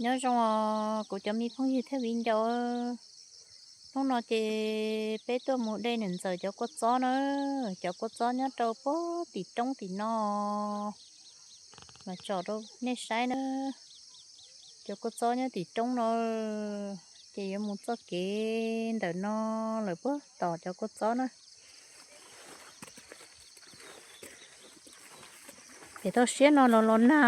Nyob zoo os kuv cov me phooj ywg thiab viv ncaus. Hnub no ces peb tuaj mus de niam ntxawm cov kua txob na, cov kua txob nyob rau puag tim roob tim no, mas tsom rau nej saib na. Cov kua txob nyob tim roob no, ces yuav mus txoj kev ntawm no lawm puag tom cov kua txob na. Ces toj siab no los los nag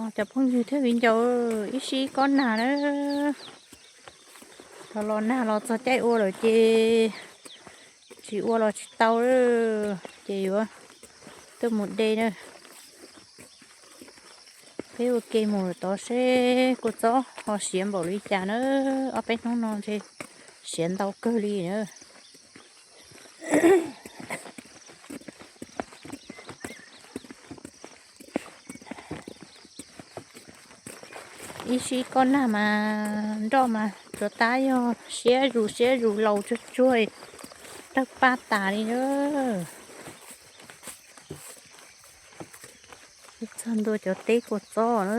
os cov phooj ywg thiab viv ncaus, ib sij kob nag na. Los los nag los txog caij ua lawm ces tsis ua los tsis tau, ces yuav tuaj mus de na. Peb ua ke mus lawm tod seb kua txob ho siav npaum li cas na. Ob peb hnub no ntshe siav ntau kawg li na. Ib sij kob nag mas nroj mas tsuas tab yog siab zus siab zus laus tsuag tsuag, tawg paj tas li na. Txog ntua cov teb kua txob na,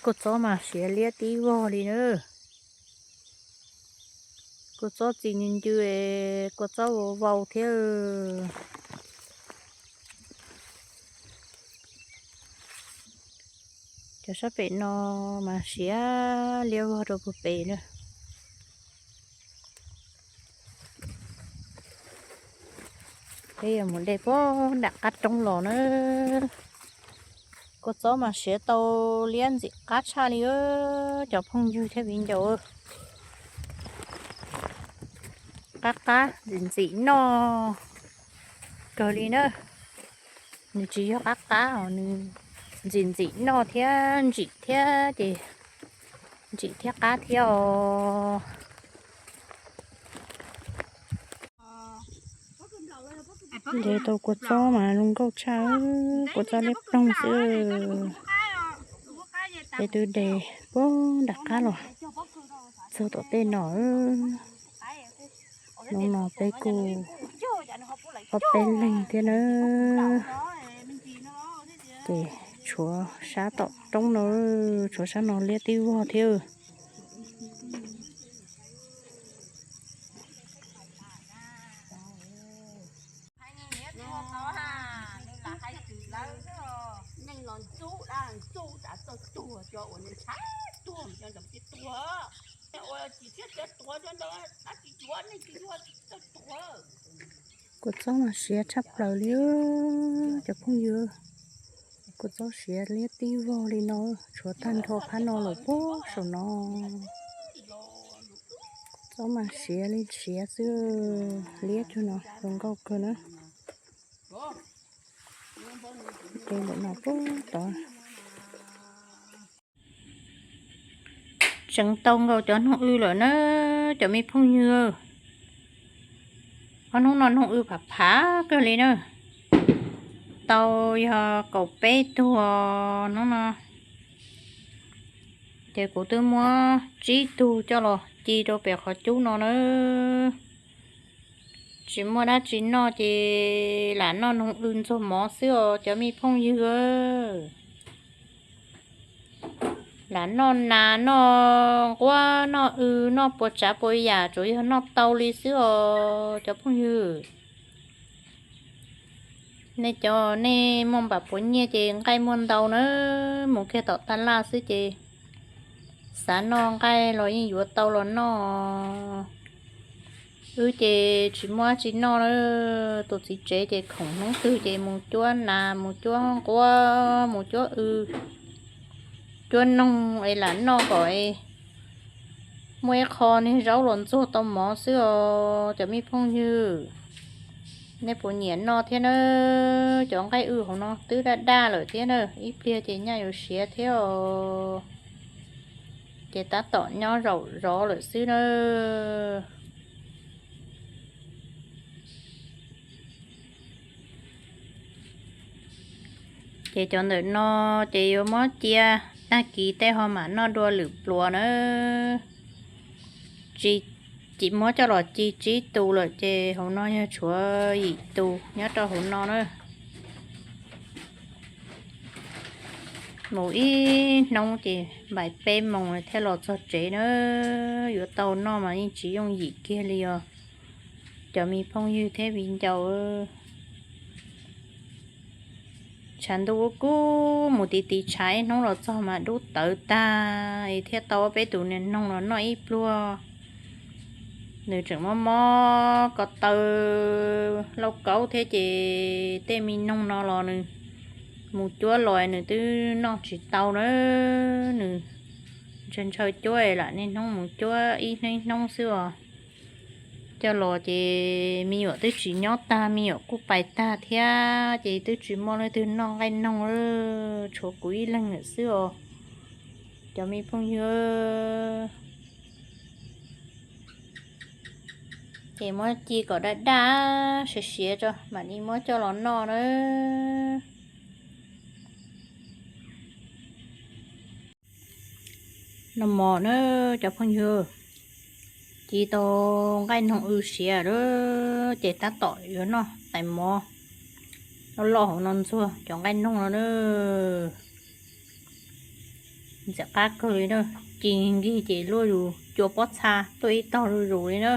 kua txob mas siav liab tib vog li na. Kua txob txi ncw ncw, kua txob vau vau thiab. Cov sab pem no mas siav liab vog rau puag pem na. Peb yuav mus de puag nram qab roob los na. Kua txob mas siav tau liab ntxim qab tshaj li cov phooj ywg thiab viv ncaus. Qab qab ntxim ntxim noj kawg li na. Nws tsis yog qab qab os, nws ntxim ntxim noj thiab ntsim thiab ces ntsim thiab qab thiab os. Ntes tau kua txob mas zoo nkauj tshaj, kua txob liab ploog xwb. Peb twb de puag nram qab los txog tom tej no. Hnub no peb kuj ob peb leeg thiab na. Ces tshuav sab tom roob no, tshuav sab no liab tib vog thiab. Kua txob mas siav tshaj plaws li cov phooj ywg. Kua txob siav liab tib vog li no, tshuav tag nrho phab no lawm puag saum no. Kua txob mas siav li siav xwb, liab cuag no zoo nkauj kawg na. Ces ntawm no puag tod. Tseev tau nkaus cov noog w lawm na cov me phooj ywg. Ob hnub no noog w phav phav kawg li na. Tau yog kaum peb tug hnub no. Ces kuv twb muab tsib tug coj los ci rau pem qhov cub no na. Tsis muaj dab tsi noj ces lam noj noog w ntxuag mov xwb os cov me phooj ywg. Lam noj nas noj nquab noj w noj puas tsav puas yam tsuas yog noj tau li xwb os cov phooj ywg. Nej cov nej muaj npam puas nyiaj ces nqaij muaj ntau na, mus kiag tom taj laj xwb ces xav noj nqaij los yeej yuav tau los noj. Wb ces tsis muaj dab tsi noj na, tus txiv tsev ces khoom hnub twg ces mus cuab nas mus cuab nquab mus cuab w, cuab noog es lam noj kom muaj ib qho niag zaub los ntxuag tau mov xwb os cov me phooj ywg. Nej puas nyiam noj thiab na? Cov nqaij w hauv no twb daj daj lawm thiab na, ib pliag ces nyaj yuav siav thiab os. Ces tab tom nyob zaum zov lawm xwb na. Ces cov ntawm no ces yuav muab cia tag kis tej ho mam noj dua lwm pluas na. Tsis, tsis muab coj los ci tsib tus lawm ces hauv no yog tshuav yim tus nyob rau hauv no na. Mus ib hnub ces npaim peb moos thiaj los txog tsev na. Yuav tau noj mas yeej tsis yooj yim kiag li os cov me phooj ywg thiab viv ncaus. Tshav ntuj ub kub mus tiv tiv tshav ib hnub los txog mas dub tawv tag es thiaj tau peb tus niag noog los noj ib pluag. Nws tseem mob mob ko taw lauj kaub thiab ces tej me noog no los nws mus cuab los nws twb noj tsis tau na. Nws ntshaw ntshaw cuab lam niaj hnub mus cuab ib hnub ib hnub xwb os. Coj los ces me nyuam twb tsis nyob tag, me nyuam kuj pais tag thiab ces twb tsis muaj leej twg noj nqaij noog, tshuav kuv ib leeg lawm xwb os cov me phooj ywg. Ces muab ci kom daj daj siav siav tso mam li muab coj los noj na. Noj mov na cov phooj ywg, ci tau nqaij noog w siav lawm ces tab tom yuav noj tais mov loj loj hauv no ntxuag cov nqaij noog no na. Ntxim qab kawg li na, ci nkig ces luaj yus cua pob txha tuaj ib tog zuj zus li na.